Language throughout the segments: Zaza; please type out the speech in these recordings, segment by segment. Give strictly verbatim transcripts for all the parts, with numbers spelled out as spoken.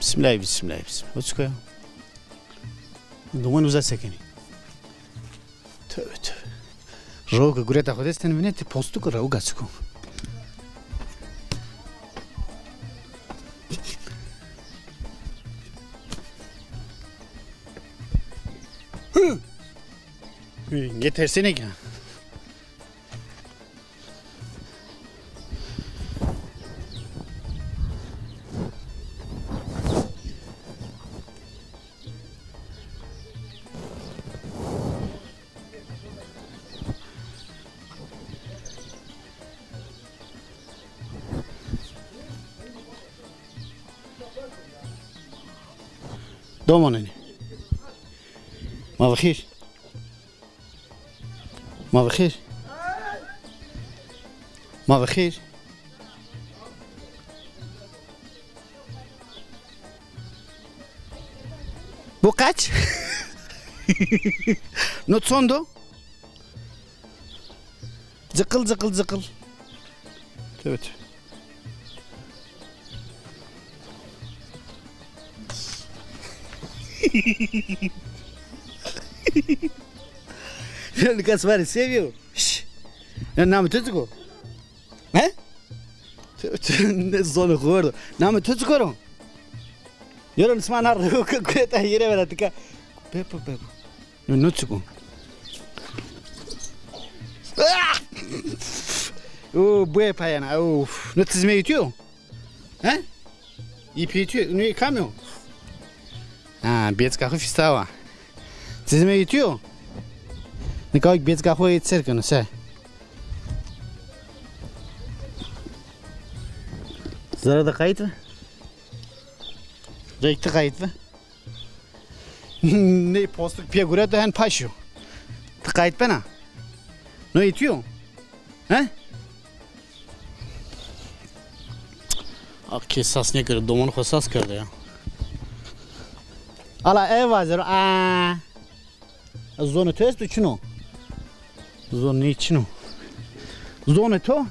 Bismillah, bismillah, bismillah. O çiko ya? Doman uza sekenî. Tövbe tövbe. Rew ke gureta xo dest ten vînê, ti postuk o, rew ga çiko. Nge tersêne ke. Domonenî. Ma bi xêr. Ma bi xêr. Ma bi xêr. Bu kaç? No çond o? Cıkıl, cıkıl, cıkıl. Evet. Nika sima rê seviyo. Şş. Ya namê to çik o? He? Tö-, tö-, ne zonê xo werdo. Namê to çik o ro? Yoro, sima na rew ke gureta hîrê vera tika. Pepo, pepo. No, no çik o? Ah! O, bu payana. Of. No çizme yitiyo? He? Îpî yitiyo. No kam o? Ha, bêçika xo fîstawa. Çizme yitiyo? Nika bêçika xo yit ser keno, se. Zere de qayt ve. Reyk ti qayt ve. Ney postuk pê gureto hen paşo. Ti qayt bena. No yitiyo? He? Ak, kê sas nêkero, domonê xo sas kerdo ya. Ala ev vazero. Aa. Zonê to esto çin o? Zonê ney çin o? Zonê to?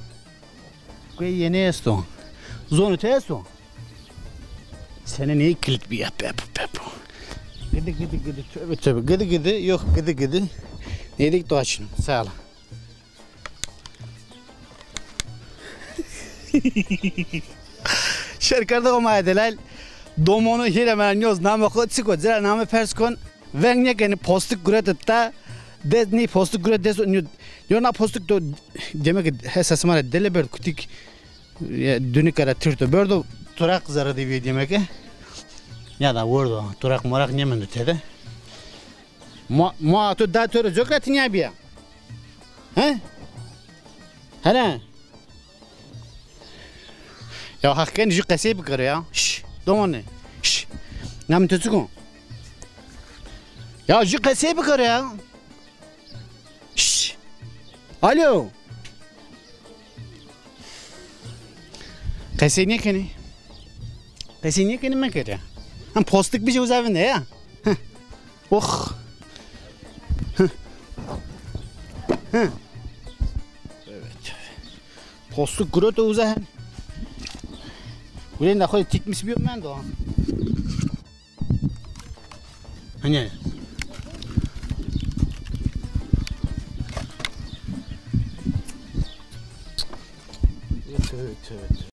Guye yenê esto. Zonê to esto? Senê ney kilit bîya, pepo, pepo. Gidi, gidi, gidi, tövbe, tövbe. Gidi, gidi, yok, gidi, gidi. Neydik doğa çin o. Sağ ol. Şêrkerdoxê ma yê delal, domonû hîrê mena nîyoz namê xo çik o, ci ra name pers kon. Veng nêkenê, postik gureto ta, de nî postik guret dest o, nîyo, nîyo na postik do, demek ki hesa sima ra dele berd kutik, e, dunike ra tirto berdo, turaq zerre de bîyo demek ki. Ya da werdo, turaq moraq nêmendo tede. Ma, ma to da to ro cok ra tinya bîya. He? Hele. Ya Heq ken, jû qesey bikero ya. Şş, domone. Şş. Namê to çik o? Ya jû qesey bikero ya. Şş. Alo. Qesey nêkenê. Qesey nêkenê, mekerê. Hem postik bijê uza vinde ya. Heh. Oh. Heh. Heh. Evet. Postik gureto uza hem. Ulen da xo tikmis bîyo mendo. Hani? Evet, evet, evet.